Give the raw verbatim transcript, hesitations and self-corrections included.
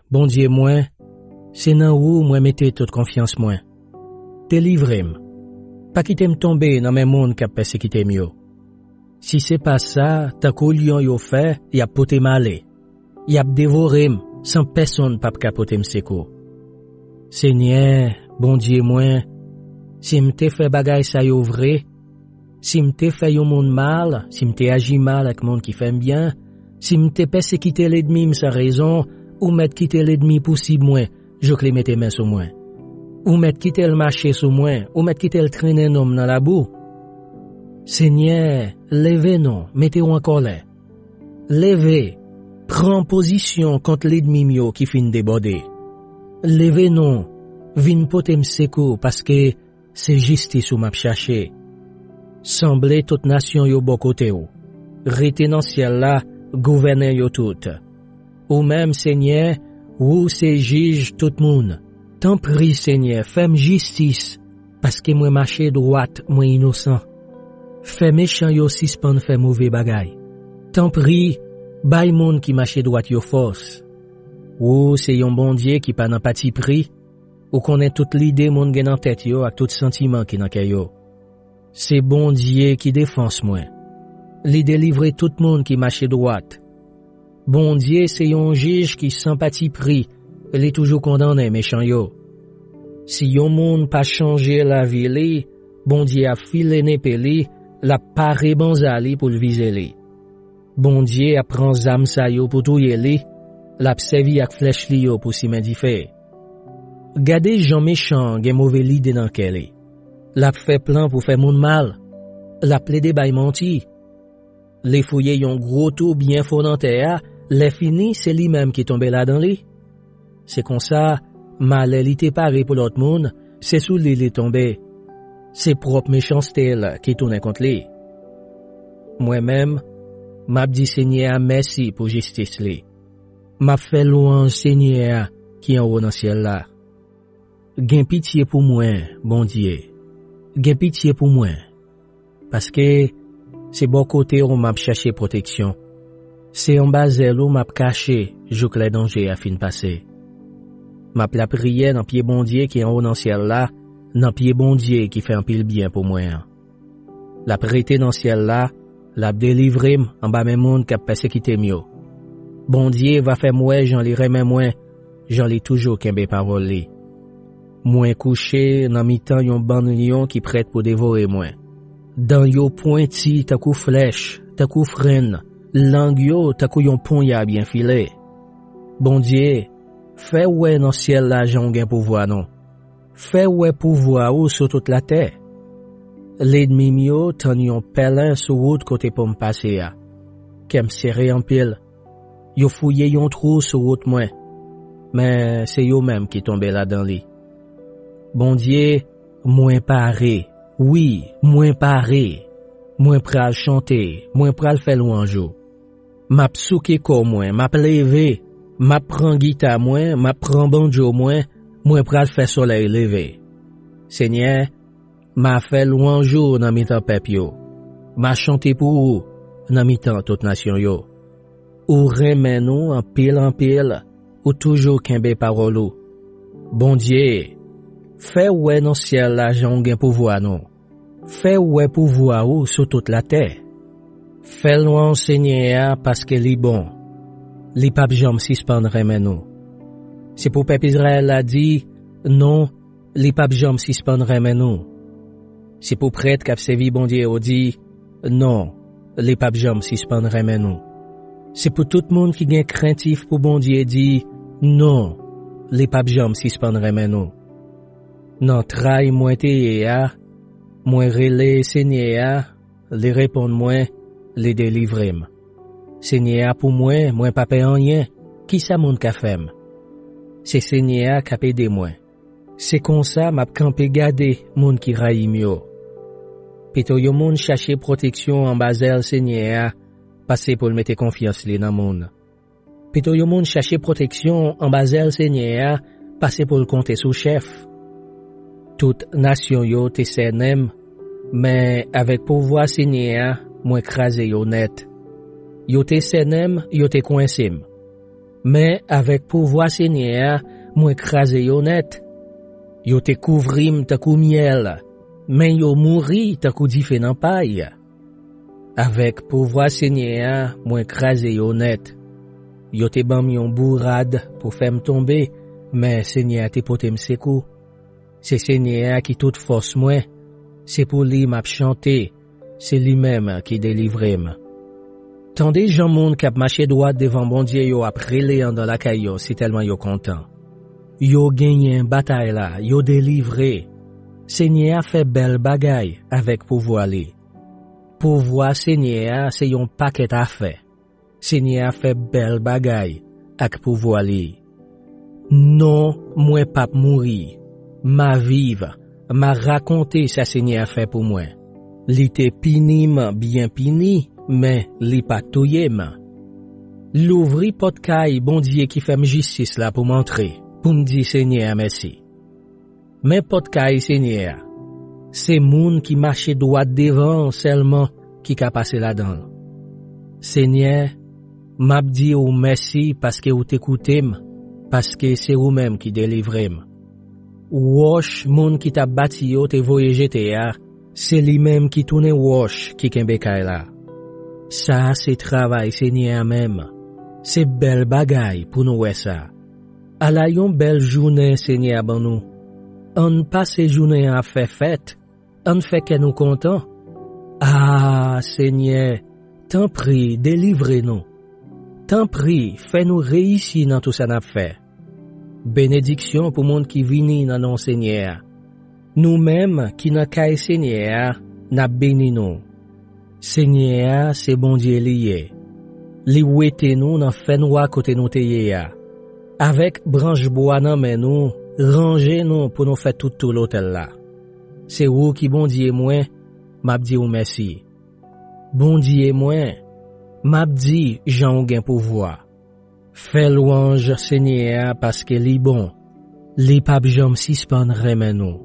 Bondye mwen, se nan ou mwen mete tout konfyans mwen. Delivre m. Pa kite m tonbe nan men moun k ap pèsekite m yo. Si se pa sa, tankou lyon yo fè, y ap pote m ale. Y ap devore m, san pèsonn p ap ka pote m sekou. Senyè, Bondye mwen, si m te fè bagay sa yo vre, si m te fè yon moun mal, si m te aji mal ak moun ki fè m byen, si m te pèsekite lènmi m san rezon, ou mèt kite lènmi pousib mwen, jouk li mete men sou mwen. Ou mèt kite l mache sou mwen, ou mèt kite l trennen non m nan labou. Senyè, leve non, mete w an kòlè. Leve, pran pozisyon kont lènmi m yo ki fin debòde. Leve non, vin pote m sekou, paske se jistis ou m ap chache. Sanble tout nasyon yo bò kote w. Rete nan syèl la, gouvène yo tout. Ou menm, Senyè, ou se jij tout moun. Tanpri, Senyè, fè m jistis, paske mwen mache dwat, mwen inosan. Fè mechan yo sispann fè move bagay. Tanpri, bay moun ki mache dwat yo fòs. Ou se yon Bondye ki pa nan patipri. Ou konnen tout lide moun gen nan tèt yo ak tout santiman ki nan kè yo. Se Bondye ki defans mwen. Li delivre tout moun ki mache dwat. Bondye se yon jij ki san patipri, li toujou kondannen mechan yo. Si yon moun pa chanje lavi li, Bondye ap file nepe li, l ap pare banza li pou l vize li. Bondye ap pran zam sa yo pou touye li, l ap sèvi ak flèch li yo pou simen dife. Gade jan mechan an gen move lide nan kè li. L ap fè plan pou fè moun mal. L ap plede bay manti. Li fouye yon gwo twou byen fon nan tè a, lèfini se li menm ki tonbe ladan li. Se konsa, malè li te pare pou lòt moun, se sou li li tonbe. Se pwòp mechanste l ki tounen kont li. Mwen menm, m ap di Senyè a mèsi pou jistis li. M ap fè lwanj Senyè a ki anwo nan syèl la. Gen pitye pou mwen, Bondye. Gen pitye pou mwen. Paske se bò kote w m ap chache pwoteksyon. Se anba zèl ou m ap kache jouk lè danje a fin pase. M ap lapriyè nan pye Bondye ki anwo nan syèl la, nan pye Bondye ki fè anpil byen pou mwen an. L ap rete nan syèl la, l ap delivre m anba men moun k ap pèsekite m yo. Bondye va fè m wè jan li renmen mwen, jan li toujou kenbe pawòl li. Mwen kouche nan mitan yon bann lyon ki prèt pou devore mwen. Dan yo pwenti tankou flèch, tankou frenn, lang yo tankou yon ponya byen file. Bondye, fè w wè nan syèl la jan w gen pouvwa non. Fè w wè pouvwa ou sou tout latè. Lènmi m yo tann yon pèlen sou wout kote pou m pase a. Kè m sere anpil. Yo fouye yon twou sou wout mwen. Men se yo menm ki tonbe ladan li. Bondye, mwen pare. Wi, mwen pare. Mwen pral chante, mwen pral fè lwanj ou. M ap souke kò mwen, m ap leve, m ap pran gita mwen, m ap pran bandjo mwen, mwen pral fè solèy leve. Senyè, m a fè lwanj ou nan mitan pèp yo. M a chante pou ou nan mitan tout nasyon yo. Ou renmen nou anpil anpil, ou toujou kenbe pawòl ou. Bondye, fè w wè nan syèl la jan w gen pouvwa non. Fè w wè pouvwa ou sou tout latè. Fè lwanj Senyè a paske li bon. Li p ap janm sispann renmen nou. Se pou pèp Izrayèl la di, non, li p ap janm sispann renmen nou. Se pou prèt k ap sèvi Bondye yo di, non, li p ap janm sispann renmen nou. Se pou tout moun ki gen krentif pou Bondye di, non, li p ap janm sispann renmen nou. Nan tray mwen te ye a, mwen rele Senyè a, li reponn mwen, li delivre m. Senyè a pou mwen, mwen pa pè anyen, kisa moun ka fè m? Se Senyè a k ap ede mwen. Se konsa m ap kanpe gade moun ki rayi m yo. Pito yon moun chache pwoteksyon anba zèl Senyè a, pase pou l mete konfyans li nan moun. Pito yon moun chache pwoteksyon anba zèl Senyè a, pase pou l konte sou chèf. Tout nasyon yo te sènen m, men avèk pouvwa Senyè a, mwen kraze yo nèt. Yo te sènen m, yo te kwense m. Men avèk pouvwa Senyè a, mwen kraze yo nèt. Yo te kouvri m tankou myèl, men yo mouri tankou dife nan pay. Avèk pouvwa Senyè a, mwen kraze yo nèt. Yo te ban m yon bourad pou fè m tonbe, men Senyè a te pote m sekou. Se Senyè a ki tout fòs mwen, se pou li m ap chante, se li menm ki delivre m. Tande jan moun k ap mache dwat devan Bondye yo ap rele anndan lakay yo sitèlman yo kontan. Yo genyen batay la, yo delivre. Senyè a fè bèl bagay avèk pouvwa li. Pouvwa Senyè a se yon pakèt afè. Senyè a fè bèl bagay ak pouvwa li. Non, mwen p ap mouri. M a viv, m a rakonte sa Senyè a fè pou mwen. Li te pini m byen pini, men li pa t touye m. Louvri pòt kay Bondye ki fè m jistis la pou m antre, pou m di Senyè a mèsi. Men pòt kay Senyè a. Se moun ki mache dwat devan an sèlman ki ka pase ladan l. Senyè, m ap di w mèsi paske w te koute m, paske se ou menm ki delivre m. Wòch moun ki t ap bati yo te voye jete a, se li menm ki tounen wòch ki kenbe kay la. Sa a se travay Senyè a menm. Se bèl bagay pou nou wè sa. Ala yon bèl jounen Senyè a ban nou! Ann pase jounen an ap fè fèt, ann fè kè nou kontan. A, Senyè, tanpri, delivre nou. Tanpri, fè nou reyisi nan tou sa n ap fè. Benediksyon pou moun ki vini nan non Senyè a. Nou menm ki nan kay Senyè a, n ap beni nou. Senyè a se Bondye li ye. Li wete nou nan fènwa kote nou te ye a. Avèk branch bwa nan men nou, ranje nou pou nou fè tout tou lotèl la. Se ou ki Bondye mwen, m ap di w mèsi. Bondye mwen, m ap di jan w gen pouvwa. Fè lwanj Senyè a paske li bon. Li p ap janm sispann renmen nou.